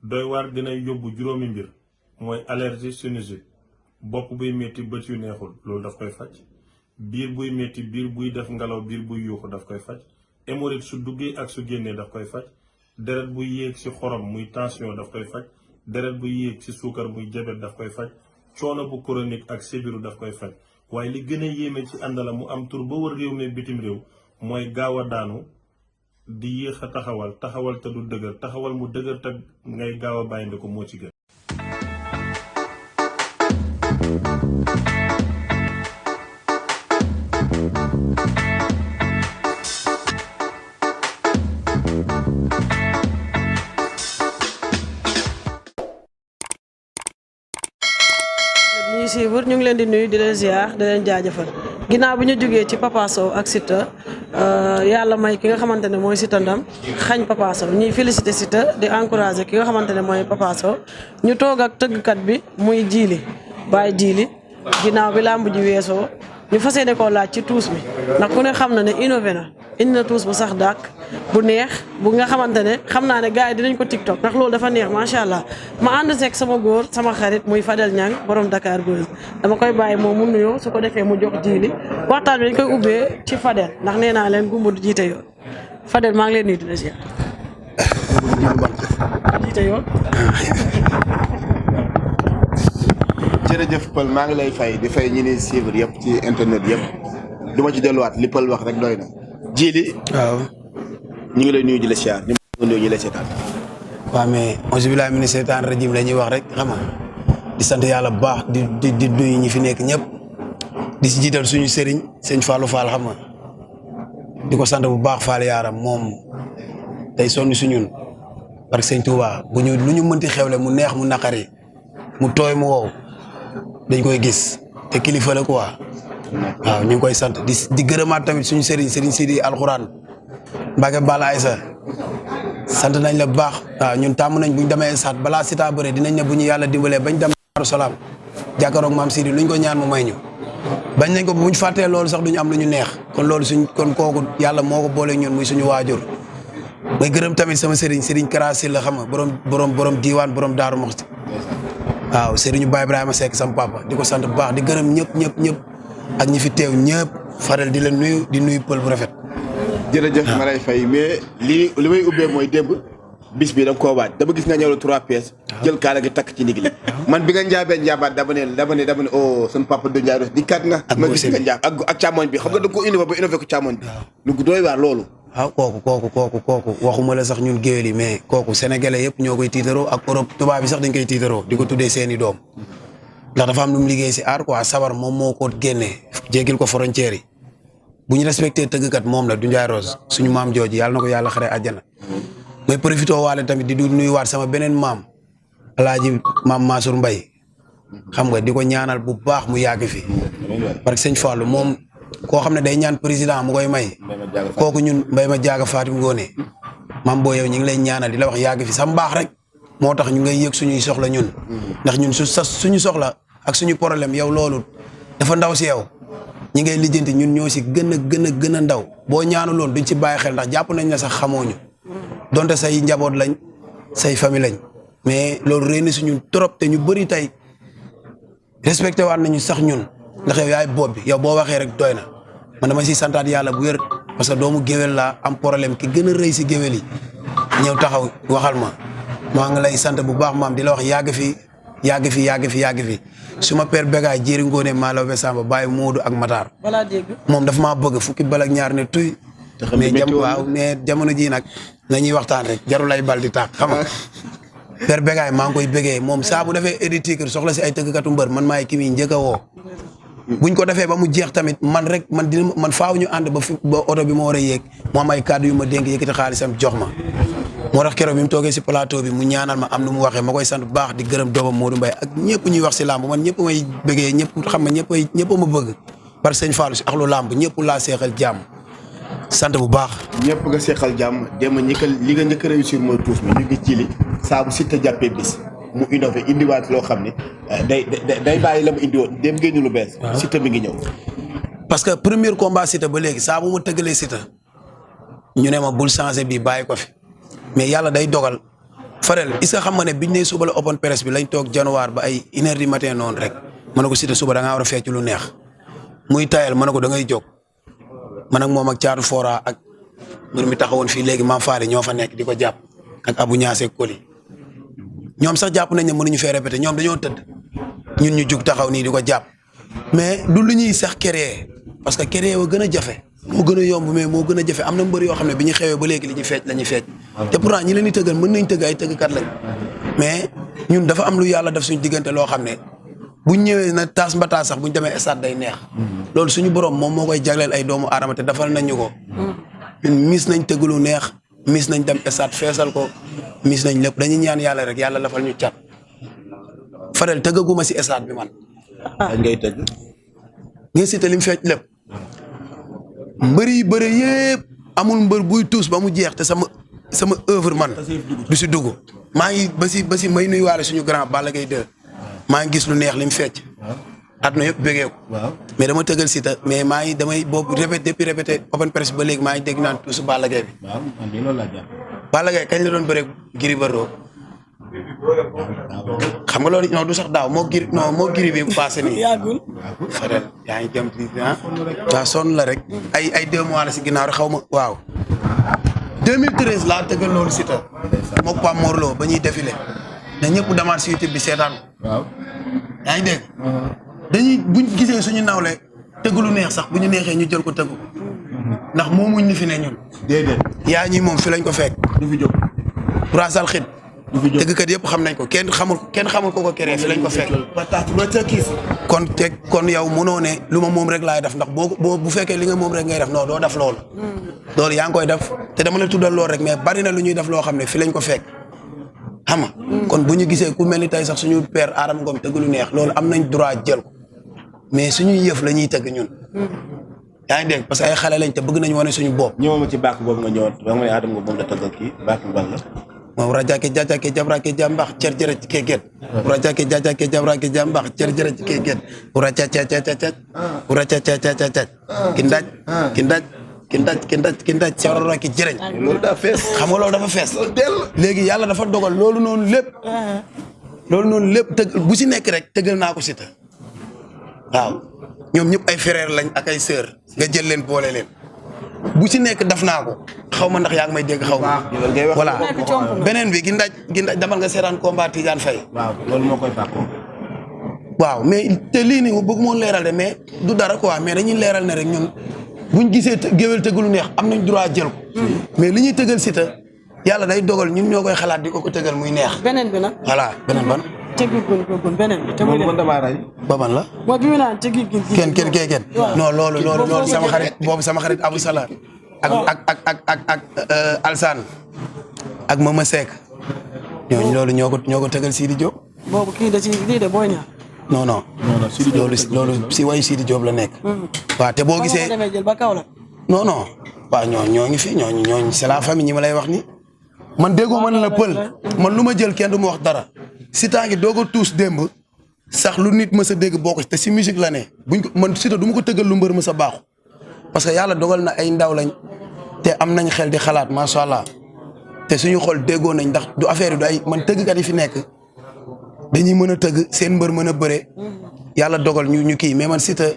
doy waar dina yóbbu juróomi mbir mooy allergie sinusite bopp buy métti bët yu neexul loolu daf koy faj biir buy métti biir buy def ngelaw biir buy yuuxu daf koy faj hémorroïde su duggee ak su génnee daf koy faj deret buy yéeg ci xorom muy tension daf koy faj deret buy yéeg ci suukar muy jabet daf koy faj coono bu chronique ak sibiru daf koy faj waaye li gën a yéeme ci àndala mu am tur ba wër réew mi bitim réew mooy gaaw a daanu di yéex a taxawal te du dëgër taxawal mu dëgër te ngay gaaw a bàyyi ko moo ci gën. ñuy suivre ñu ngi leen di nuyu di leen ziar di leen jaajëfal ginnaaw bi ñu jógee ci Papa Sow ak Siteu yàlla may ki nga xamante ne mooy Siteu ndam xañ Papa Sow ñuy félicité Siteu di encouragé ki nga xamante ne mooy Papa Sow ñu toog ak tëggkat bi muy Djily Baye Djily ginnaaw bi làmb ji weesoo ñu fas yéene koo laaj ci tuus bi ndax ku ne xam na ne innové na indi na tuus bu sax dàkk bu neex bu nga xamante ne xam naa ne gars yi dinañ ko TikTok ndax loolu dafa neex macha allah ma ànd seeg sama góor sama xarit muy Fadel Niang borom Dakar Buzz dama koy bàyyi moom mu nuyoo su ko defee mu jox Djily waxtaan bi dañ koy ubbee ci Fadel ndax nee naa leen gumba du jiite yoon Fadel maa ngi leen nuyu di la ziar. jiite yoon. jërëjëf Pël maa ngi lay fay di fay ñi ni suivre yëpp ci internet yëpp du ma ci delluwaat li Pël wax rek doy na Djily waaw ñu ngi lay nuyu di la siyaar ñu ngi nuyu ñu lay seetaan. waaw mais auzu billaahi mina seytaani rajiim la ñuy wax rek xam nga di sant yàlla bu baax di nuyu ñi fi nekk ñëpp di si jiital suñu sëriñ sëñ Fallou Fall xam nga di ko sant bu baax Fall yaaram moom tey sonn suñun parce que sëñ Touba bu ñu lu ñu mënti xewle mu neex mu naqari mu tooy mu wow dañ koy gis te kilifa la quoi waaw ñu ngi koy sant di gërëmaat tamit suñu sëriñ Sidi alxuraan Mbacke Bala Aïssa sant nañ la bu baax waaw ñun tàmm nañ buñ demee saat balaa sita bëre dinañ ne bu ñu yàlla dimbalee bañ dem Daaru Salaam jàkkaaroog maam Sidi luñ ko ñaan mu may ñu bañ nañ ko buñ fàttee loolu sax duñu am lu ñu neex kon loolu kon kooku yàlla moo ko boole ñun muy suñu waajur may gërëm tamit sama sëriñ Karasil la xam nga borom diiwaan borom Daaru Moxti waaw sëriñu Baye Ibrahima Seck sama papa di ko sant bu baax di gërëm ñëpp ak ñi fi teew ñëpp Fadel di leen nuyu di nuyu Pël bu rafet. jërëjëf ma lay fay mais li may ubbee mooy démb bis bi da nga koo waaj dama gis nga ñëw la 3 pièces jël kaala gi takk ci ndig li man bi nga njaabaat dama ne oh sama papa do Ndiaye di kat nga ma gis nga njaab ak càmmoñ bi xam nga da nga ko innové ba innové ko càmmoñ bi lu doy waar loolu. waaw kooku waxuma la sax ñun géwél yi mais kooku sénégalais yëpp ñoo koy tiitaroo ak Europe tubaab bi sax dañ koy tiitaroo di ko tuddee seeni doom ndax dafa am lu mu liggéey si aar quoi sabar moom moo ko génnee jéggil ko frontière yi bu ñu respecté tëggkat moom la du Ndiaye Rose suñu maam jooju yàlla na ko yàlla xare àjjana mooy profité waale tamit di nuyuwaat sama beneen maam alaaji maam Mansour Mbaye xam nga di ko ñaanal bu baax mu yàgg fi parce que sëñ Fallou moom koo xam ne day ñaan président mu koy may kooku ñun mbay ma jaaga Fatim Ngoone maam boo yow ñu ngi lay ñaanal di la wax yàgg fi sa mbaax rek moo tax ñu ngay yëg suñuy soxla ñun ndax ñun suñu soxla ak suñu problème yow loolu dafa ndaw si yow ñi ngay lijjanti ñun ñoo si gën a ndaw boo ñaanu loon duñ ci bàyyi xel ndax jàpp nañ la sax xamooñu donte say njaboot lañ say famille lañ mais loolu réy na suñu trop te ñu bëri tey respecté waat nañu sax ñun ndax yow yaay bopp bi yow boo waxee rek doy na man dama siy santaat yàlla bu wér parce que doomu géwél laa am problème ki gën a rëy si géwél yi ñëw taxaw waxal maa ngi lay sant bu baax maam di la wax yàgg fi suma père Begaay jéeri ngoone maalaw be Samba Baye Moodu ak Matar moom dafa maa bëgg fukki bal ak ñaar ne tuy mais jamono ji nag nañuy waxtaan rek jarul lay bal di tàq xam nga père Begaay maa ngi koy bëggee moom saa bu defee éditique soxla si ay tëggkatu mbër man maay ki muy njëkk a woo buñ ko defee ba mu jeex tamit man faaw ñu ànd ba oto bi ma war a yéeg mu am ay kàddu yu ma dénk yëkkati xaalisam jox ma moo tax keroog bi mu toogee si plateau bi mu ñaanal ma am nu mu waxee ma koy sant bu baax di gërëm doomam Modou Mbaye ak ñëpp ñuy wax si làmb man ñëpp may bëggee ñëpp xam nga ñëpp ma bëgg parce que sëñ Fallou si axlu làmb ñëpp laa seexal jàmm sant bu baax. ñëpp nga seexal jàmm dem li nga njëkk a réussir mooy tuus mi ñu ngi Djily saa bu Siteu jàppee bis mu innové indiwaat loo xam ne day bàyyi la mu indi woon dem génn lu bees. Siteu mi ngi ñëw. parce que premier combat Siteu ba léegi saa bu ma tëggalee Siteu ñu ne ma bul changé bii bàyyi ko fi mais yàlla day dogal Fadel est-ce que xam nga ne biñ ne suba la open press bi lañ toog januar ba ay 1h du matin noonu rek ma ne ko Siteu suba da ngaa war a fecc lu neex muy tayal ma ne ko da ngay jóg man ak moom ak caatu fora ak mbir mi taxawoon fii léegi maam Faale ñoo fa nekk di ko jàpp ak Abu Ñaase Koli ñoom sax jàpp nañ ne mënuñu fee répété ñoom dañoo tëdd ñun ñu jug taxaw nii di ko jàpp mais du lu ñuy sax créer parce que créer wa gën a jafe moo gën a yomb mais moo gën a jafe am na mbër yoo xam ne bi ñu xewee ba léegi li ñuy fecc la ñuy fecc te pourtant ñi leen di tëggal mën nañ tëgg ay tëggkat lañ mais ñun dafa am lu yàlla def suñu diggante loo xam ne buñ ñëwee na taas mbataa sax buñ demee stade day neex loolu suñu borom moom moo koy jagleel ay doomu aadama te defal nañ ñu ko ñun mis nañ tëgg lu neex mis nañ dem stade feesal ko mis nañ lépp dañuy ñaan yàlla rek yàlla lafal ñu cat Fadel tëggaguma si stade bi man. ngay tëgg. ngeen Siteu lim fecc lépp mbër yi bëre yëpp amul mbër buy tuus ba mu jeex te sama œuvre man du si dugg maa ngi ba si may nuyuwaale suñu grand Balla Gaye 2 maa ngi gis lu neex lim fecc àdduna yëpp bégee ko mais dama tëggal Siteu mais maa ngi damay boobu répété open press ba léegi maa ngi dégg naan tuusu Balla Gaye bi. Balla Gaye kañ la doon bëre Gris Bordeaux xam nga loolu non du sax daaw moo Gris bi passé nii. Fadel yaa ngi jëm ci waaw sonn la rek ay 2 mois la si ginnaaw rek xaw ma waaw 2013 laa tëggal loolu Siteu mook Pam Morlo ba ñuy défilé na ñëpp demaat si YouTube bi seetaan waaw yaa ngi dégg dañuy buñ gisee suñu nawle tëgg lu neex sax bu ñu neexee ñu jël ko tëgg ndax moomuñ ni fi ne ñun déedéet yaa ñi moom fi lañ ko fekk du fi jóg brasal xit tëggkat yëpp xam nañ ko kenn xamul ko keree fi lañ ko fekk kon yow mënoo ne lu ma moom rek laay def ndax boo bu fekkee li nga moom rek ngay def non doo def loolu loolu yaa ngi koy def te dama la tuddal loolu rek mais bari na lu ñuy def loo xam ne fi lañ ko fekk xam nga kon bu ñu gisee ku mel ni tey sax suñu père Adama Ngom tëgg lu neex loolu am nañ droit jël ko mais suñuy yëf la ñuy tëgg ñun yaa ngi dégg parce que ay xale lañ te bëgg nañ wane suñu bopp. ñëwoon ma ci bàkk boobu nga ñëwoon ba nga ne Adama Ngom moom la tëggal kii bàkk ban la. moom rajake jajake jabrake jambax cer jere ke get rajake jajake jabrake jambax cer jere ke get uracacacacacac kindaj saroraki jëreñ loolu daa fees xam nga loolu dafa fees léegi yàlla dafa dogal loolu noonu lépp tëgg bu si nekk rek tëggal naa ko Siteu waaw ñoom ñëpp ay frère lañ ak ay sœur nga jël leen boole leen bu ci nekk def naa ko xaw ma ndax yaa ngi may dégg xaw ma voilà beneen bi gi ndaj damal nga seetaan combat Tidiane Faye waaw loolu moo koy bàkkoo waaw mais te lii nii bëgg moon leeral de mais du dara quoi mais dañuy leeral ne rek ñun buñ gisee géwél tëggalu neex am nañ droit jël ko mais li ñuy tëggal Siteu yàlla day dogal ñun ñoo koy xalaat di ko tëggal muy neex beneen bi nag voilà beneen ban tëggul beneen bi te muy man damaa rey ba man la mooy bi mu naan tëggi kenn non loolu sama xarit boobu sama xarit Abou Salah ak Alsane ak Mama Seck ñooñu loolu ñoo ko tëggal Sidi Diop boobu kii da ci lii de booy ñaar non loolu si wayu Sidi Diop la nekk waaw te boo gisee demee jël ba kaw la non waaw ñoo ngi fi ñooñu c'est la famille ñi ma lay wax ni man déggoo man la pël man lu ma jël kenn du ma wax dara Siteu ngi doog a tuus démb sax lu nit mës a dégg bokk te si musique la ne buñ ko man Siteu du ma ko tëggal lu mbër mës a baaxu parce que yàlla dogal na ay ndaw lañ te am nañ xel di xalaat macha allah te suñu xol déggoo nañ ndax du affaire yi du ay man tëggkat yi fi nekk dañuy mën a tëgg seen mbër mën a bëre yàlla dogal ñu kii mais man Siteu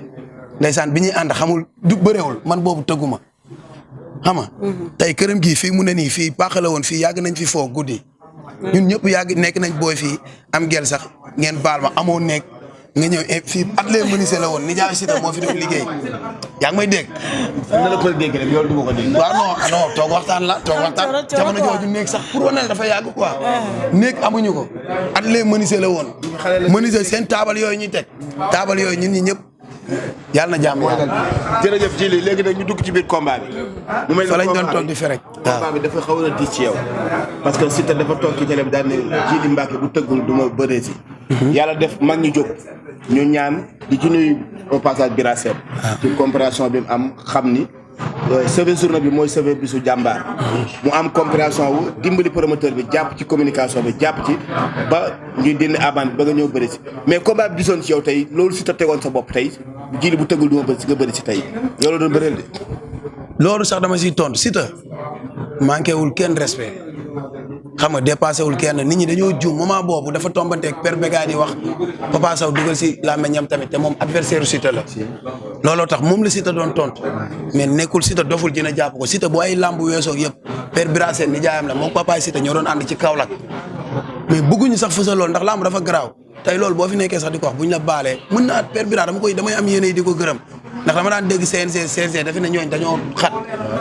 ndeysaan bi ñuy ànd xamul du bëreewul man boobu tëgguma xam nga tey këram gii fii mu ne nii fii baax la woon fii yàgg nañ fi foo guddi ñun ñëpp yàgg nekk nañ booy fii am gel sax ngeen baal ma amoo nekk nga ñëw fii atelier menuisier la woon nijaay Siteu moo fi doon liggéey yaa ngi may dégg. na la ko dégg rek loolu du ma ko dégg. waaw non toog waxtaan jamono jooju néeg sax pour wane la dafa yàgg quoi. néeg amuñu ko atelier menuisier la woon. menuisier seen taabal yooyu ñuy teg taabal yooyu ñun ñi ñëpp yàlla na jàmm jërëjëf Djily léegi nag ñu dugg ci biir combat bi. mu mel fa lañ doon toog di ferek. combat bi dafa xaw a diis ci yow. parce que Siteu dafa toog ci télé bi daal ne Djily Mbacké bu tëggul du ma bëree si. yàlla def mag ñu jóg ñu ñaan di ci nuyu au passage Bira Sène ci compréhension bi mu am xam ni sauver journée bi mooy sauver bisu jàmbaar. mu am compréhension wu dimbali promoteur bi jàpp ci communication bi jàpp ci ba ñuy dindi avant ba nga ñëw bëri si mais combat bi gisoon ci yow tey loolu Siteu tegoon sa bopp tey Djily bu tëggul du ma bëri si nga bëri si tey loolu doon bëreel de. loolu sax dama siy tontu Siteu manqué wul kenn respect xam nga dépassé wul kenn nit ñi dañoo juum moment boobu dafa tombanteeg Père Bégaay di wax Papa Sow dugal si làmmiñam tamit te moom adversaire u Siteu la looloo tax moom la Siteu doon tontu mais nekkul Siteu doful dina jàpp ko Siteu bu ay làmb weesoo yëpp Père Bira Sène ni jaayam la moom Papa Siteu ñoo doon ànd ci Kaolack mais bëgguñu sax fësal loolu ndax làmb dafa garaaw tey loolu boo fi nekkee sax di ko wax buñ la baalee mën naa Père Bira damay am yéene di ko gërëm ndax dama daan dégg CNG dafa ne ñooñ dañoo xat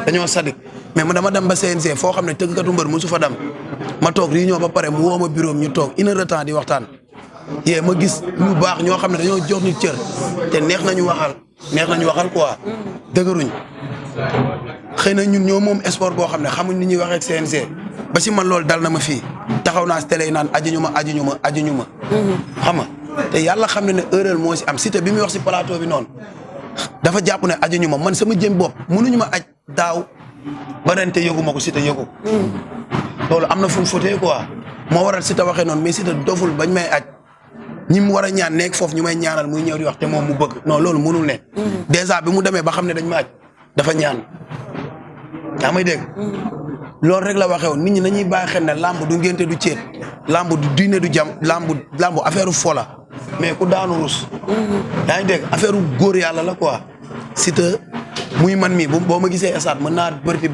dañoo sadik mais dama dem ba CNG foo xam ne tëggkatu mbër mosu fa dem ma toog réunion ba pare mu woo ma bureau ñu toog 1 heure de temps di waxtaan yee ma gis ñu baax ñoo xam ne dañoo jox ñu cër te neex nañu waxal quoi dëgëruñ xëy na ñun ñoo moom sport boo xam ne xamuñ ni ñuy waxee ak CNG ba si man loolu dal na ma fii taxaw naa si télé yi naan ajuñu ma xam nga te yàlla xam ne ne erreur moo si am Siteu bi muy wax si plateau bi noonu dafa jàpp ne ajuñu ma man sama jëm bopp mënuñu ma aj daaw ba ren te yëgu ma ko Siteu yëgu loolu am na fu mu fotee quoi moo waral Siteu waxee noonu mais Siteu doful bañ may aj ñi mu war a ñaan nekk foofu ñu may ñaanal muy ñëw di wax te moom mu bëgg non loolu mënul ne dèjà bi mu demee ba xam ne dañ ma aj dafa ñaan yaa may dégg loolu rek la waxewoon nit ñi nañuy bàyyi xel ne lamb du ngénte du ceet lamb du diine du jam lamb affaire fola mais ku daanu rus yaa ngi dégg affaire góor yàlla la quoi Siteu muy man mii boo ma gisee esaat mën naa bërti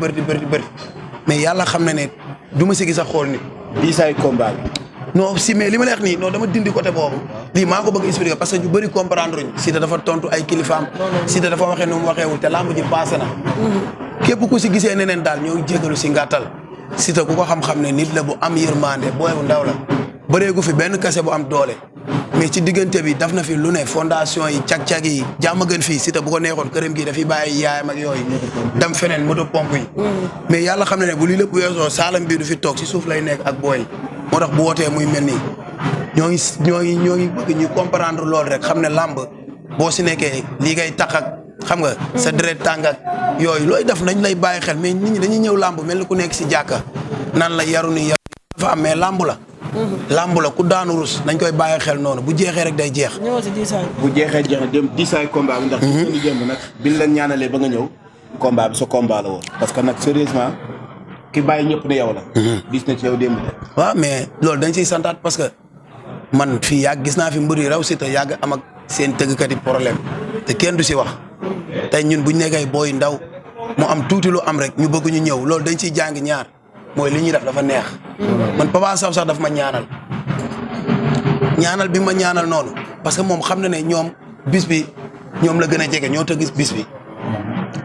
mais yàlla xam na ne du ma si gis a xool nit diisaay combat bi non si mais li ma leex nii non dama dindi côté boobu lii maa ko bëgg expliquer parce que ñu bëri comprendre uñ Siteu dafa tontu ay kilifaam Siteu dafa waxee nu mu waxeewul te lamb ji passé na képp ku si gisee neneen daal ñoo ngi jégalu si ngàttal Siteu ku ko xam-xam ne nit la bu am yërmande booy bu ndaw la bëreegu fi benn kase bu am doole mais ci diggante bi daf na fi lu ne fondation yi cag-cag yi jàmm gën fii Siteu bu ko neexoon këram gi dafay bàyyi yaayam ak yooyu dem feneen moto pompe yi mais yàlla xam ne ne bu lii lépp weesoo saalam bii du fi toog si suuf lay nekk ak booy moo tax bu wootee muy mel nii ñoo ngi bëgg ñu comprendre loolu rek xam ne làmb boo si nekkee lii ngay tax ak xam nga sa deret tàng ak yooyu looy def nañ lay bàyyi xel mais nit ñi dañuy ñëw làmb mel ni ku nekk si jàkka nan la yaru dafa am mais làmb la lamb la ku daanu rus nañ koy bàyyi xel noonu bu jeexee rek day jeex. ñëwal si diisaay. bu jeexee jeex na dem diisaay combat bi ndax. ñu ngi jëm nag biñ la ñaanalee ba nga ñëw. combat bi sa combat la woon. parce que nag sérieusement ki bàyyi ñëpp ne yow la. gis na ci yow démb de. waaw mais loolu dañ ciy santaat parce que man fii yàgg gis naa fi mbër yi raw Siteu yàgg am ak seen tëggkat yi problème te kenn du si wax tey ñun buñ nekkee booy ndaw mu am tuuti lu am rek ñu bëgg ñu ñëw loolu dañ ciy jàng ñaar. mooy li ñuy def dafa neex man Papa Sow sax daf ma ñaanal bi ma ñaanal noonu parce que moom xam na ne ñoom bis bi ñoom la gën a jege ñoo ta gis bis bi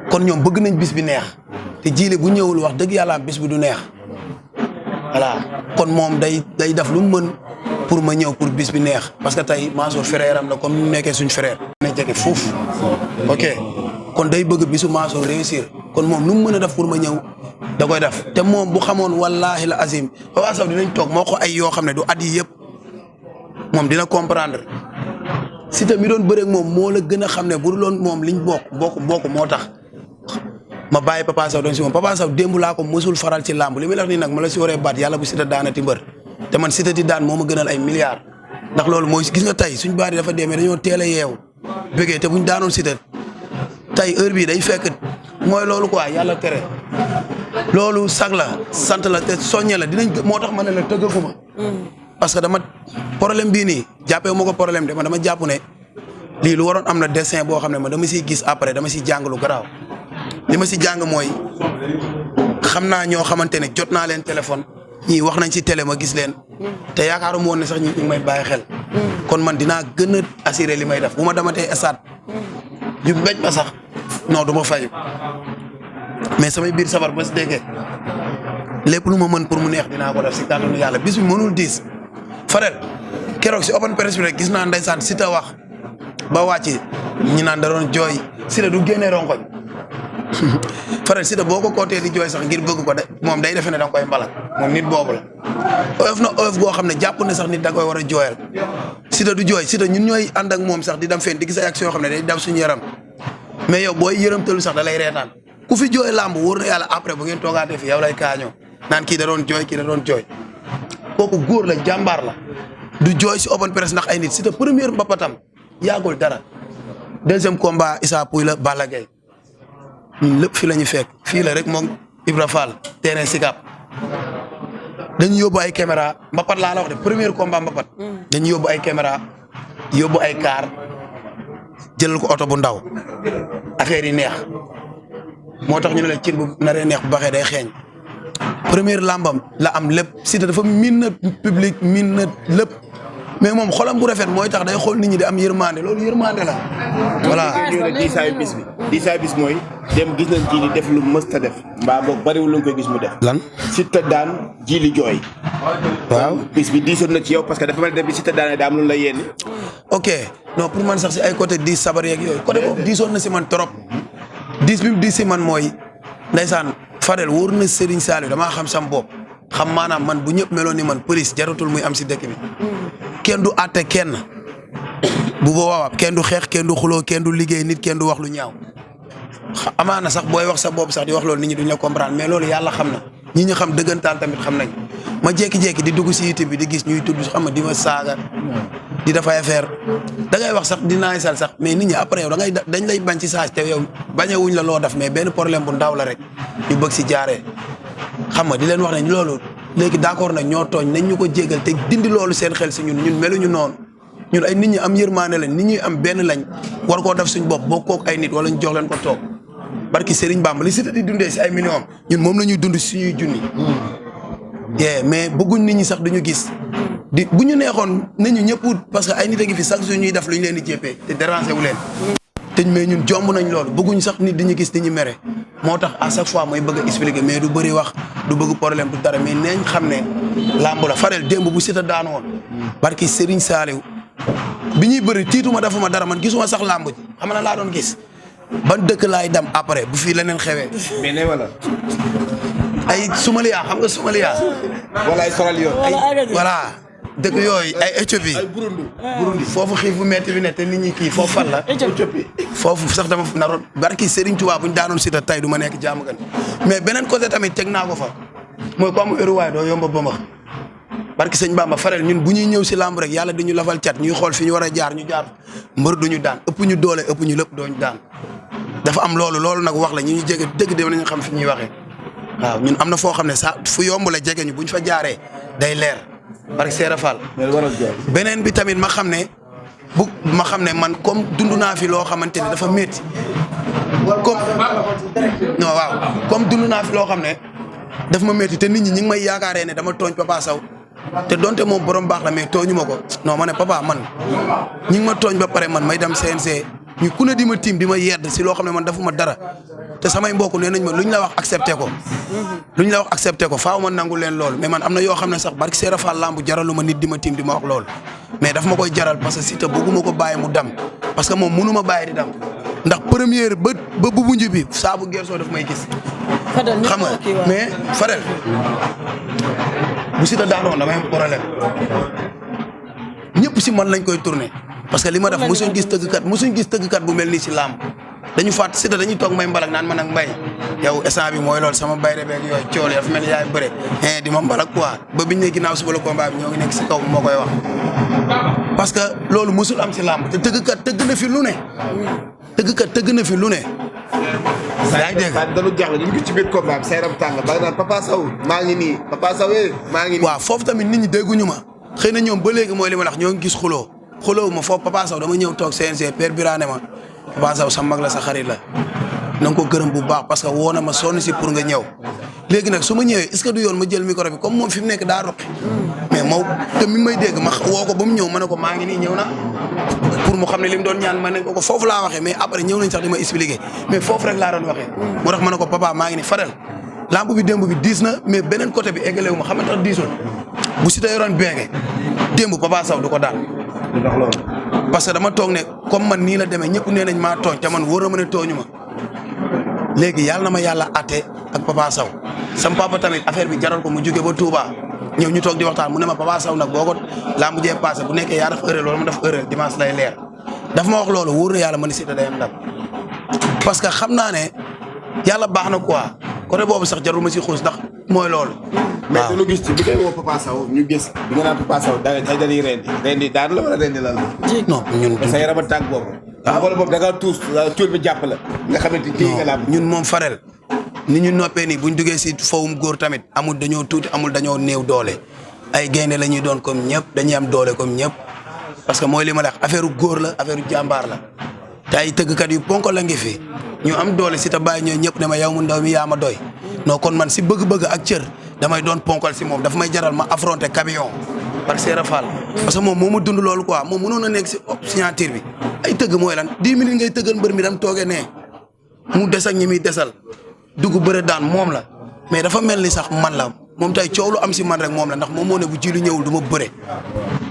kon ñoom bëgg nañ bis bi neex te jiile bu ñëwul wax dëgg yàlla bis bi du neex voilà kon moom day def lu mu mën pour ma ñëw pour bis bi neex parce que tey Mansour frère am la comme ni nekkee suñ frère na jege foofu ok kon day bëgg bisu Mansour réussir kon moom nu mu mën a def pour ma ñëw da koy def te moom bu xamoon wallaahi la azim Papa Sow dinañ toog moo ko ay yoo xam ne du at yi yëpp moom dina comprendre Siteu mi doon bëreeg moom moo la gën a xam ne bu dul woon moom liñ bokk moo tax ma bàyyi Papa Sow doon si moom Papa Sow démb laa ko mësul faral ci làmb li muy wax nii nag ma la si waree baat yàlla bu Siteu daanati mbër te man Siteu di daan moo ma gënal ay milliards ndax loolu mooy gis nga tey suñ baat yi dafa demee dañoo teel a yeewu bëggee te buñ daanoon Siteu tey heure bii day fekk mooy loolu quoi yàlla tere loolu sag la sant la te soññe la dinañ moo tax ma ne la tëggaguma parce que dama problème bii nii jàppee moo ko problème de ma dama jàpp ne lii lu waroon am na dessin boo xam ne ma dama siy gis après dama siy jàng lu garaaw li ma si jàng mooy xam naa ñoo xamante ne jot naa leen téléphone ñii wax nañ si télé ma gis leen te yaakaaruma woon ne sax ñi ngi may bàyyi xel kon man dinaa gën a assuré li may def bu ma damatee stade ñu mbéj ma sax non du ma fayu mais samay biir sabar ba si déggee lépp lu ma mën pour mu neex dinaa ko def si kàttanu yàlla bis bi mënul diis Fadel keroog si open press bi rek gis naa ndeysaan Siteu wax ba wàcc ñi naan da doon jooy Siteu du génnee ronkoñ Fadel Siteu boo ko kootee di jooy sax ngir bëgg ko de moom day defe ne da nga koy mbalak moom nit boobu la oyof na oyof goo xam ne jàpp ne sax nit da koy war a jooyal Siteu du jooy Siteu ñun ñooy ànd ak moom sax di dem fenn di gis ay action yoo xam ne day daw suñu yaram mais yow booy yërëmtalu sax da lay reetaan ku fi jooy làmb wóor na yàlla après bu ngeen toogaatee fi yow lay kaañoo naan kii da doon jooy kii da doon jooy kooku góor la jàmbaar la du jooy si open press ndax ay nit Siteu première mbapatam yàggul dara deuxième combat Issa Pouye la Balla Gaye ñun lépp fi la ñu fekk fii la rek moom Ibra Fall terrain Sicap dañu yóbbu ay caméra mbapat laa la wax de premier combat mbapat dañu yóbbu ay caméra yóbbu ay car jëlal ko oto bu ndaw affaire yi neex moo tax ñu ne la cin bu naree neex bu baxee day xeeñ première lambam la am lépp Siteu dafa miin na public miin na lépp mais moom xolam bu rafet mooy tax day xool nit ñi di am yërmande loolu yërmande la voilà. ñëw na diisaayu bis bi diisaayu bis mooy dem gis nañ Djily def lu mës ta def mbaa boog bariwul lu nga koy gis mu def. lan Siteu daan Djily jooy. waaw bis bi diisoon na ci yow parce que dafa mel ne bi Siteu daanee daa am lu la yéene. ok non pour man sax si ay côté 10 sabar yeeg yooyu côté boobu diisoon na si man trop 10 bi mu diis si man mooy ndeysaan Fadel wóor na Serigne Saliou damaa xam sam bopp xam maanaam man bu ñëpp meloon ni man police jaratul muy am si dëkk bi kenn du àtte kenn bu boobaa kenn du xeex kenn du xuloo kenn du liggéey nit kenn du wax lu ñaaw amaana sax booy wax sa bopp sax di wax loolu nit ñi duñ la comprendre mais loolu yàlla xam na ñi ñu xam dëggantaan tamit xam nañ ma jékki-jékki di dugg si YouTube bi di gis ñuy tudd xam nga di ma saaga di dafay affaire da ngay wax sax dinaa sal sax mais nit ñi après yow dañ lay bañ ci saa te yow bañewuñ la loo def mais benn problème bu ndaw la rek ñu bëgg si jaaree xam nga di leen wax ne loolu léegi d'accord nag ñoo tooñ nañ ñu ko jégal te dindi loolu seen xel si ñun meluñu noonu ñun ay nit ñi am yërmaane lañ nit ñi am benn lañ war koo def suñ bopp bokkook ay nit wala ñu jox leen ko toog barki Serigne Bamba li Siteu di dundee si ay millions ñun moom la ñuy dund suñuy junni. mais bëgguñ nit ñi sax duñu gis di bu ñu neexoon nañu ñëpp parce que ay nit a ngi fi chaque jour ñuy def lu ñu leen di jéppee te déranger wu leen. te mais ñun jomb nañ loolu bëgguñ sax nit diñu gis diñu mere moo tax à chaque fois mooy bëgg a expliquer mais du bëri wax du bëgg problème du dara mais nañ xam ne làmb la Fadel démb bu Siteu daan woon barki Serigne Saliou bi ñuy bëri tiituma defuma dara man gisuma sax làmb ji xam na laa doon gis ban dëkk laay dem après bu fii leneen xewee. mais ne wala. ay Somalia xam nga Somalia. wala ay Sierra Leone. ay voilà dëkk yooyu ay Éthiopie. ay Burundi. foofu xiif bu metti bi ne te nit ñi kii foofu fan la. Éthiopie. foofu sax dama naroon barki Serigne Touba bu ñu daanoon Siteu tey du ma nekk jàmm gan mais beneen côté tamit teg naa ko fa mooy ko am éruwaay doo yomba ba max barki sëñ Bamba Farel ñun bu ñuy ñëw si lamb rek yàlla dañu lafal cat ñuy xool fi ñu war a jaar ñu jaar mbër duñu daan ëpp ñu doole ëpp ñu lépp dooñu daan dafa am loolu nag wax la ñu jege dëgg dem nañu xam fi ñuy waxee waaw ñun am na foo xam ne sa fu yomb la jege ñu buñ fa jaaree day leer barki Seera Fall beneen bi tamit ma xam ne man comme dund naa fi loo xamante ne dafa métti comme dund naa fi loo xam ne daf ma métti te nit ñi ngi may yaakaaree ne dama tooñ Papa Sow te donte moom borom baax la mais tooñu ma ko non ma ne papa man ñi ngi ma tooñ ba pare man may dem CNG ñu ku ne di ma tiim di ma yedd si loo xam ne man dafuma dara te samay mbokk nee nañ ma luñ la wax accepté ko faaw ma nangu leen loolu mais man am na yoo xam ne sax barki Seera Fall lambu jaralu ma nit di ma tiim di ma wax loolu mais daf ma koy jaral parce que Siteu bëgguma ko bàyyi mu dam parce que moom mënu ma bàyyi di dam ndax première ba bu bunj bi saabu gersoo daf may gis xam nga mais Fadel bu Siteu daanoon damay am problème ñëpp si man lañ koy tourné parce que li ma def mosuñ gis tëggkat bu mel nii si làmb dañu fàtt Siteu dañuy toog may mbalak naan man ak mbay yow instant bi mooy loolu sama bay rebeeg yooyu cool yi dafa mel ni yaay bëre di ma mbalak quoi ba biñ ne ginnaaw suba la combat bi ñoo ngi nekk si kaw moo koy wax parce que loolu mosul am si làmb te tëggkat tëgg na fi lu ne yaa ngi dégg dañu jaaxle ñu ngi ci biir combat bi sa yaram tàng ba naan Papa Sow maa ngi nii waaw foofu tamit nit ñi dégguñu ma xëy na ñoom ba léegi mooy li ma wax ñoo ngi gis xuloo ma foofu Papa Sow dama ñëw toog CNG Père Birane ma Papa Sow sa mag la sa xarit la na nga ko gërëm bu baax parce que woo na ma sonn si pour nga ñëw léegi nag su ma ñëwee est-ce que du yoon ma jël micro bi comme moom fi mu nekk daa roqi mais moo te mi may dégg ma woo ko ba mu ñëw ma ne ko maa ngi nii ñëw na pour mu xam ne li mu doon ñaan ma ne ko foofu laa waxee mais après ñëw nañ sax di ma expliquer mais foofu rek laa doon waxee moo tax ma ne ko papa maa ngi nii Fadel lamb bi démb bi diis na mais beneen côté bi eggale wu ma xam nga tax diisul bu Siteu yoroon beege démb Papa Sow du ko daan parce que dama toog ne comme man nii la demee ñëpp nee nañ maa tooñ te man wóor na ma ne tooñu ma léegi yàlla na ma yàlla atte ak Papa Sow sam papa tamit affaire bi jaral ko mu jóge ba Touba ñëw ñu toog di waxtaan mu ne ma Papa Sow nag boo ko lamb jee passé bu nekkee yaa def erreur loolu ma def erreur dimanche lay leer daf ma wax loolu wóor na yàlla ma ne Siteu day am ndam parce que xam naa ne yàlla baax na quoi côté boobu sax jarul ma si xuus ndax mooy loolu. mais dañu gis ci bi ngay woo Papa Sow ñu gis bi nga naan Papa Sow dañuy rendi daan la wala rendi lan la. non ñun sa yaram a tàng boobu. wala boobu da ngaa tuus cuur bi jàpp la nga xamante ni nga la ñun moom Farel ni ñu noppee nii buñ duggee si fawum góor tamit amul dañoo tuuti amul dañoo néew doole ay gaynde la ñuy doon comme ñëpp dañuy am doole comme ñëpp parce que mooy li ma la wax affaire góor la affaire jàmbaar la te ay tëggkat yu ponko la ngi fi ñu am doole si ta bàyyi ñoo ñëpp ne ma yow mu ndaw mi yaa ma doy non kon man si bëgg-bëgg ak cër damay doon ponkal si moom dafa may jaral ma affronter camion par Serap Fall parce que moom moo ma dund loolu quoi moom mënoon a nekk si signature bi ay tëgg mooy lan 10 minutes ngay tëggal mbër mi dam toogee nee mu des ak ñi muy desal dugg bëre daan moom la mais dafa mel ni sax man la moom tey coow lu am si man rek moom la ndax moom moo ne bu jiilu ñëwul du ma bëre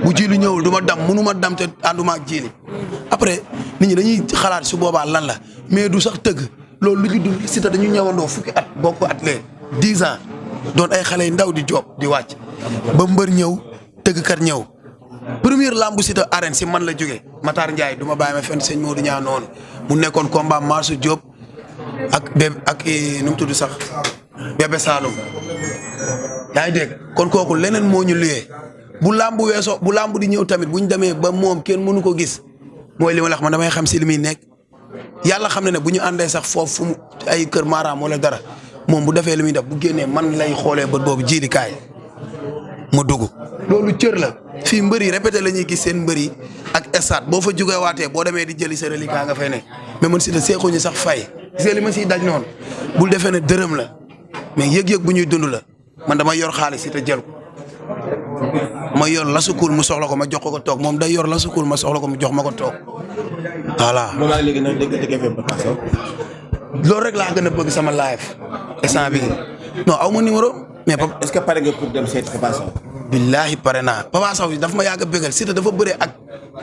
bu jiilu ñëwul du ma dam mënu ma dam te ànduma ak jiili après nit ñi dañuy xalaat su boobaa lan la mais du sax tëgg loolu lu ñu dund si ta dañu ñëwandoo fukki at bokk at lee 10 ans doon ay xale yu ndaw di job di wàcc ba mbër ñëw tëggkat ñëw première lambu si ta arène si man la jógee Matar Ndiaye du ma bàyyi ma fenn sëñ Modou ñaa noonu mu nekkoon combat Marsu Diop ak nu mu tudd sax Bébé Saloum yaa ngi dégg kon kooku leneen moo ñu liyee bu lambu weesoo bu lambu di ñëw tamit bu ñu demee ba moom kenn mënu ko gis mooy li ma la wax man damay xam si li muy nekk yàlla xam ne bu ñu àndee sax foofu fu ay kër maaraam wala dara moom bu defee li muy def bu génnee man lay xoolee bët boobu jiili kaay ma dugg loolu cër la fii mbër yi répété la ñuy gis seen mbër yi ak stade boo fa jógee waatee boo demee di jëli sa reliquat nga fay ne mais man si la seexuñu sax fay gis nga li ma siy daj noonu bul defee ne dërëm la mais yëg-yëg bu ñuy dund la man dama yor xaalis si te jël ko ma yor lasukul mu soxla ko ma jox ko toog moom day yor lasukul ma soxla ko mu jox ma ko toog voilà. léegi nag dëgg Papa Sow. loolu rek laa gën a bëgg sama live instant bi non aw ma numéro mais est-ce que pare nga pour dem seeti Papa Sow. billahi pare naa Papa Sow dafa ma yàgg a bëggal Siteu dafa bëre ak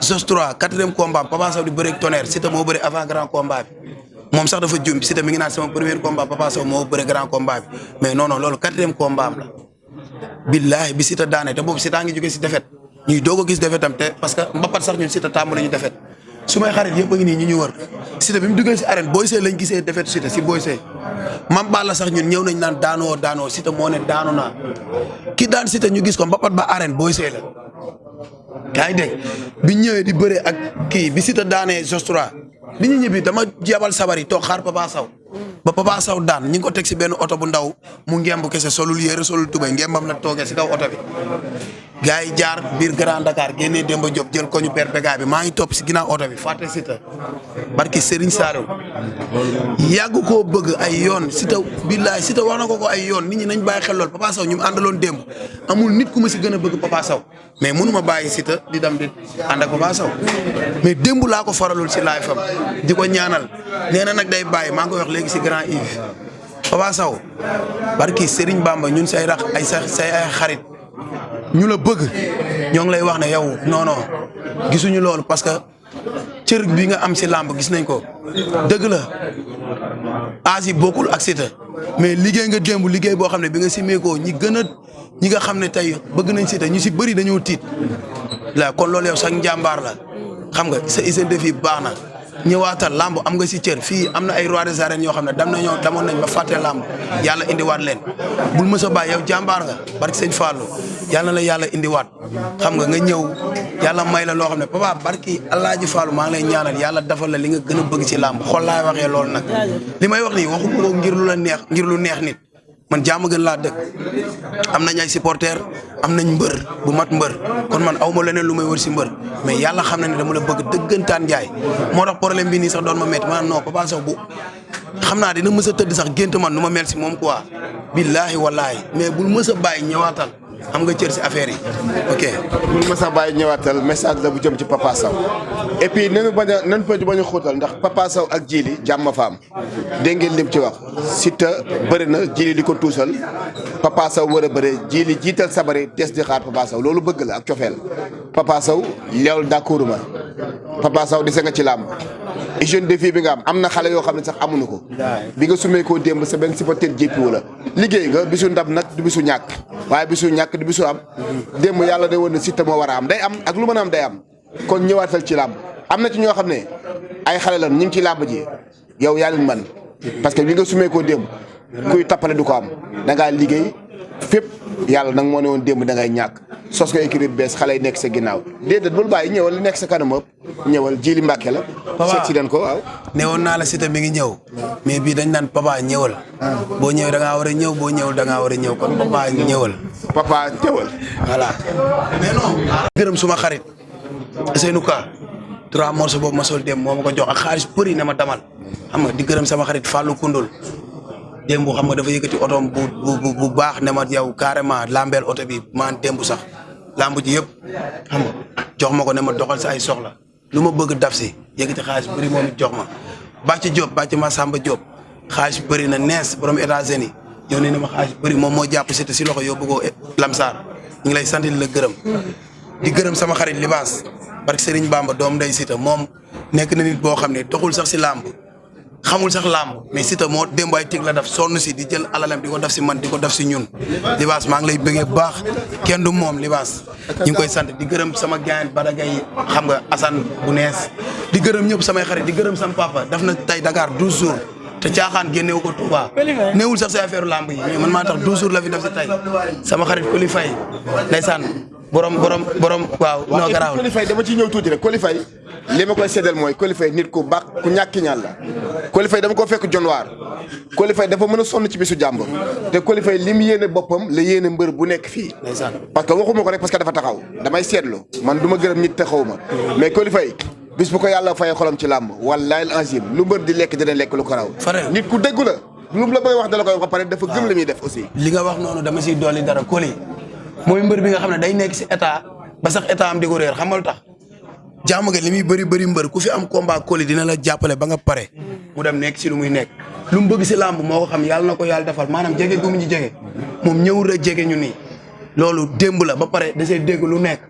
Jos 3 4e combat Papa Sow di bëre ak Tonnerre Siteu moo bëre avant grand combat bi moom sax dafa jum Siteu mi ngi naan sama premier combat Papa Sow moo bëre grand combat bi mais non non loolu 4e combat am la billahi bi Siteu daane te boobu Siteu a ngi jógee si defet ñuy doog a gis defet am te parce que mbapat sax ñun Siteu tàmm nañu defet su may xarit yëpp a ngi nii ñu wër Siteu bi mu duggee si arène Boy Sey lañ gisee defet Siteu si Boy Sey Mame Balla sax ñun ñëw nañ naan daanoo Siteu moo ne daanu naa ki daan Siteu ñu gis ko mbapat ba arène Boy Sey la yaa ngi dégg bi ñëwee di bëre ak kii bi Siteu daanee Jos 3 bi ñu ñibbi dama jabal sabar yi toog xaar Papa Sow ba Papa Sow daan ñi ngi ko teg si benn oto bu ndaw mu ngemb kese solul yére solul tubay ngembam la toogee si kaw oto bi gars yi jaar biir Grand Dakar génnee Demba Diop jël ko ñu per bégaay bi maa ngi topp si ginnaaw oto bi fàtte Siteu barki Serigne Saliou yàgg koo bëgg ay yoon Siteu billaay Siteu wax na ko ay yoon nit ñi nañ bàyyi xel lool Papa Sow ñu mu àndaloon démb amul nit ku ma si gën a bëgg Papa Sow mais mënu ma bàyyi Siteu di dem di ànd ak Papa Sow mais démb laa ko faralul si laay fam di ko ñaanal nee na nag day bàyyi maa ngi koy wax léegi si Grand Yves Papa Sow barki Serigne Bamba ñun say rax ay say ay xarit ñu la bëgg ñoo ngi lay wax ne yow non non gisuñu loolu parce que cër bi nga am si làmb gis nañ ko dëgg la asi bokkul ak Siteu mais liggéey nga démb liggéey boo xam ne bi nga simee ko ñi nga xam ne tey bëgg nañ Siteu ñu si bëri dañoo tiit la kon loolu yow sax njàmbaar la xam nga sa hygiène de vie baax na ñëwaatal làmb am nga si cër fii am na ay roi des arènes yoo xam ne damoon nañ ba fàtte làmb yàlla indiwaat leen bul mës a bàyyi yow jàmbaar nga barki sëñ Fallou yàlla na la yàlla indiwaat xam nga ñëw yàlla may la loo xam ne papa barki Alaaji Fallou maa ngi lay ñaanal yàlla defal la li nga gën a bëgg ci làmb xol laay waxee loolu nag li may wax nii waxuma ko ngir lu neex nit man jàmm gën laa dëkk am nañ ay supporter am nañ mbër bu mat mbër kon man aw ma leneen lu may wër si mbër mais yàlla xam na ne dama la bëgg dëggantaan njaay moo tax problème bi nii sax doon ma métti maanaam non Papa Sow bu xam naa dina mës a tëdd sax gént man nu ma mel si moom quoi billaahi wallaahi mais bul mës a bàyyi ñëwaatal am nga cër si affaire yi ok. bul mës a bàyyi ñëwaatal message la bu jëm ci Papa Sow et puis nañu bañ a xóotal ndax Papa Sow ak Djily jàmm fa am dégg ngeen lim ci wax Siteu bëri na Djily di ko tuusal Papa Sow war a bëre Djily jiital sabari des di xaar Papa Sow loolu bëgg la ak cofeel Papa Sow loolu d'accord ma Papa Sow dese nga ci làmb hygiène de vie bi nga am na xale yoo xam ne sax amuñu ko bi nga sumee koo démb sa benn supporter jéppiwu la liggéey nga bisu ndam nag du bisu ñàkk waaye bisu ñàkk du bisu am démb yàlla day woon ne Siteu moo war a am day am ak lu mën a am day am kon ñëwaatal ci làmb am na ci ñoo xam ne ay xale lan ñu ngi ci làmb ji yow yaa leen man parce que bi nga sumee koo démb kuy tappale du ko am da ngaa liggéey fépp yàlla nag moo ne woon démb da ngay ñàkk sos ko écurie bees xale yi nekk sa ginnaaw déedéet bul bàyyi ñëwal li nekk sa kanam ëpp ñëwal Jili Mbàkke la. seet si den ko waaw. newoon naa la Siteu mi ngi ñëw mais bii dañ naan papa ñëwal boo ñëwee da ngaa war a ñëw boo ñëwul da ngaa war a ñëw kon papa ñëwal. papa ñëwal. voilà mais non. gërëm suma xarit Seynou Ka 3 morceaux boobu ma sol dem moo ma ko jox ak xaalis bëri na ma damal xam nga di gërëm sama xarit Fallou Koundoul démb xam nga dafa yëkkati otoom bu baax ne ma yow carrément lambeel oto bi maan démb sax lamb ji yëpp xam nga jox ma ko ne ma doxal sa ay soxla lu ma bëgg daf si yëkkati xaalis bëri moom it jox ma bàcc Diop bàcc ma Samba Diop xaalis bëri na nees borom États-Unis yow nee na ma xaalis bëri moom moo jàpp Siteu si loxo yóbbu ko Lamsar ñu ngi lay sant di la gërëm di gërëm sama xarit Libaas barke Serigne Bamba doom day Siteu moom nekk na nit boo xam ne doxul sax si làmb xamul sax làmb mais Siteu moo démb ay tig la daf sonn si di jël alalam di ko def si man di ko def si ñun Libaas maa ngi lay bëggee bu baax kenn du moom Libaas ñu ngi koy sant di gërëm sama gaañ Badagay xam nga Assane bu nees di gërëm ñëpp samay xarit di gërëm sama papa daf na tey Dakar 12 jours te caaxaan génnewu ko Touba néewul sax si affaire làmb yi mais man maa tax 12 jours la fi def si tey sama xarit Koli Faye ndeysaan borom waaw noo garaaw Coly Faye dama ci ñëw tuuti rek Coly Faye li ma koy seddal mooy Coly Faye nit ku baax ku ñàkki ñaan la Coly Faye dama ko fekk jonwaar Coly Faye dafa mën a sonn ci bisu jàmbur te Coly Faye li mu yéene boppam la yéene mbër bu nekk fii parce que waxuma ko rek parce que dafa taxaw damay seetlu man du ma gërëm nit taxaw ma mais Coly Faye bis bu ko yàlla fayee xolam ci làmb wallaahi al-azim lu mbër di lekk dina lekk lu ko raw nit ku déggu la lu mu la bëgg wax dala koy wax pare dafa gëm li muy def aussi li nga wax noonu dama siy dolli dara Coly mooy mbër bi nga xam ne day nekk si état ba sax état am di ko réer xam nga lu tax jàmm nga li muy bëri mbër ku fi am combat Coly dina la jàppale ba nga pare mu dem nekk si lu muy nekk lu mu bëgg si làmb moo ko xam yàlla na ko yàlla defal maanaam jege gu mu ñu jege moom ñëwul rek jege ñu nii loolu démb la ba pare da see dégg lu nekk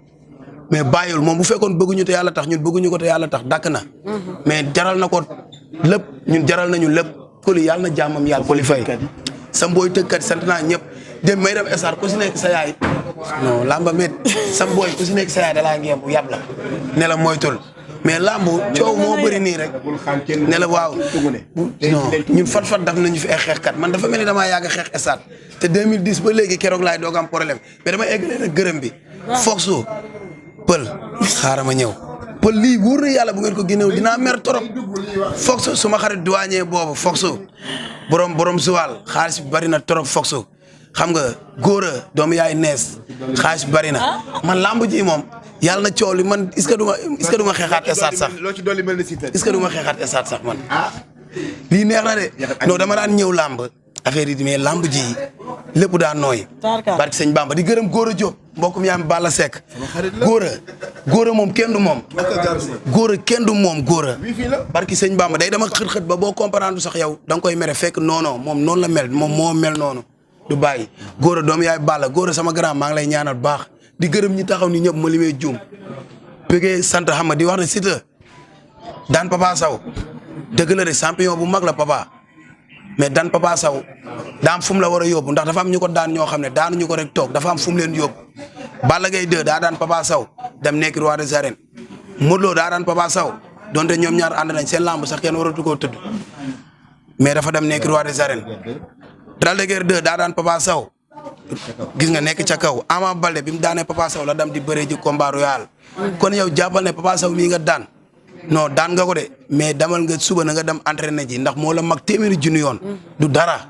mais bàyyul moom bu fekkoon bëgguñu te yàlla tax ñun bëgguñu ko te yàlla tax dàkk na mais jaral na ko lépp ñun jaral nañu lépp Coly yàlla na jàmmam yàlla Coly Faye sa mbooy tëggkat sant naa ñëpp dem may dem estar ku si nekk sa yaay non lamba met sa mbooy ku si nekk sa yaay dalaa ngeem bu yàb la ne la moytul mais lamb coow moo bëri nii rek ne la waaw non ñun fat daf nañu fi ay xeexkat man dafa mel ni damaa yàgg xeex estar te 2010 ba léegi keroog laay doog am problème mais dama eggalee rek gërëm bi foogsu pël xaaral ma ñëw pël lii wóor na yàlla bu ngeen ko génnew dinaa mer trop foogsu suma xarit douanier boobu foogsu borom Joal xaalis bi bari na trop foogsu xam nga góor a doomu yaay nees xaalis bari na man lamb ji moom yàlla na coow li man est-ce que du ma xeexaat esaat sax loo ci dolli mel ni Siteu est-ce que du ma xeexaat esaat sax man lii neex na de non dama daan ñëw lamb affaire yi mais lamb ji lépp daan nooy barke sëñ Bamba di gërëm góor a Diop mbokkum yaa mi Balla Seck góor a moom kenn du moom góor a kenn du moom góor a barke sëñ Bamba day dama xët-xët ba boo comprendre sax yow da nga koy mere fekk non moom noonu la mel moom moo mel noonu du bàyyi góor a doomu yaay Balla góor a sama grand maa ngi lay ñaanal baax di gërëm ñi taxaw ni ñëpp ma limee juum bëggee sant xam nga di wax ne Siteu daan Papa Sow dëgg la de champion bu mag la papa mais daan Papa Sow daa am fu mu la war a yóbbu ndax dafa am ñu ko daan ñoo xam ne daanuñu ko rek toog dafa am fu mu leen yóbbu Balla Gaye 2 daa daan Papa Sow dem nekk roi des arènes Modou Lo daa daan Papa Sow donte ñoom ñaar ànd nañ seen lamb sax kenn waratu koo tëdd mais dafa dem nekk roi des arènes Lac de Guiers 2 daa daan Papa Sow gis nga nekk ca kaw Ama Baldé bi mu daanee Papa Sow la dem di bëree ji combat royal kon yow jàppal ne Papa Sow mii nga daan non daan nga ko de mais damal nga suba na nga dem entraîné ji ndax moo la mag téeméeri junni yoon du dara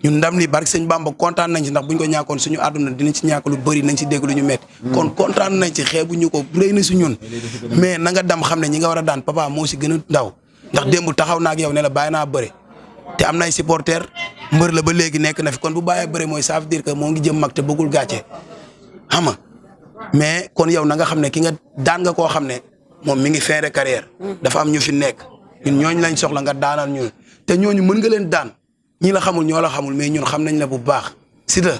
ñun ndam li barke sëñ Bamba kontaan nañ ci ndax buñ ko ñàkkoon suñu àdduna dinañ ci ñàkk lu bëri nañ ci dégg lu ñu métti kon kontaan nañ ci xeebuñu ko rëy na si ñun mais na nga dem xam ne ñi nga war a daan papa moo si gën a ndaw ndax démb taxaw naa ak yow ne la bàyyi naa bëre te am nay supporter mbër la ba léegi nekk na fi kon bu bàyyee bëre mooy ça veut dire que moo ngi jëm mag te bëggul gàcce xam nga mais kon yow na nga xam ne ki nga daan nga koo xam ne moom mi ngi fin de carrière dafa am ñu fi nekk ñun ñooñu lañ soxla nga daanal ñu te ñooñu mën nga leen daan ñi la xamul ñoo la xamul mais ñun xam nañ la bu baax Siteu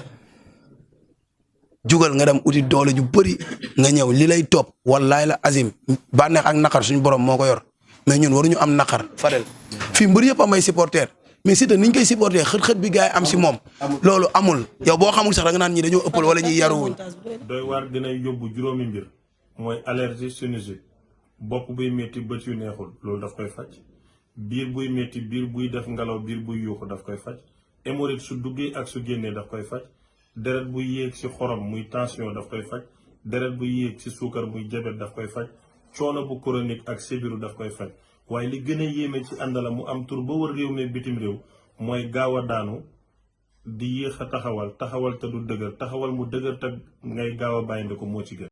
jugal nga dem uti doole ju bëri nga ñëw li lay topp wallaay la azim bànneex ak naqar suñu borom moo ko yor mais ñun waruñu am naqar Fadel fii mbër yëpp am ay supporter mais Siteu niñ koy supporter xët-xët bi gars yi am si moom loolu amul yow boo xamul sax da nga naan ñi dañoo ëppal wala ñuy yaruwuñ doy waar dina yóbbu juróomi mbir mooy allergie sinusite bopp buy métti bët yu neexul loolu daf koy faj biir buy métti biir buy def ngelaw biir buy yuuxu daf koy faj hémorroïde su duggee ak su génnee daf koy faj deret buy yéeg ci xorom muy tension daf koy faj deret buy yéeg ci suukar muy jabet daf koy faj coono bu chronique ak sibiru daf koy faj waaye li gën a yéeme ci àndala mu am tur ba wër réew mi bitim réew mooy gaaw a daanu di yéex a taxawal te du dëgër taxawal mu dëgër te ngay gaaw a bàyyinde ko moo ci gën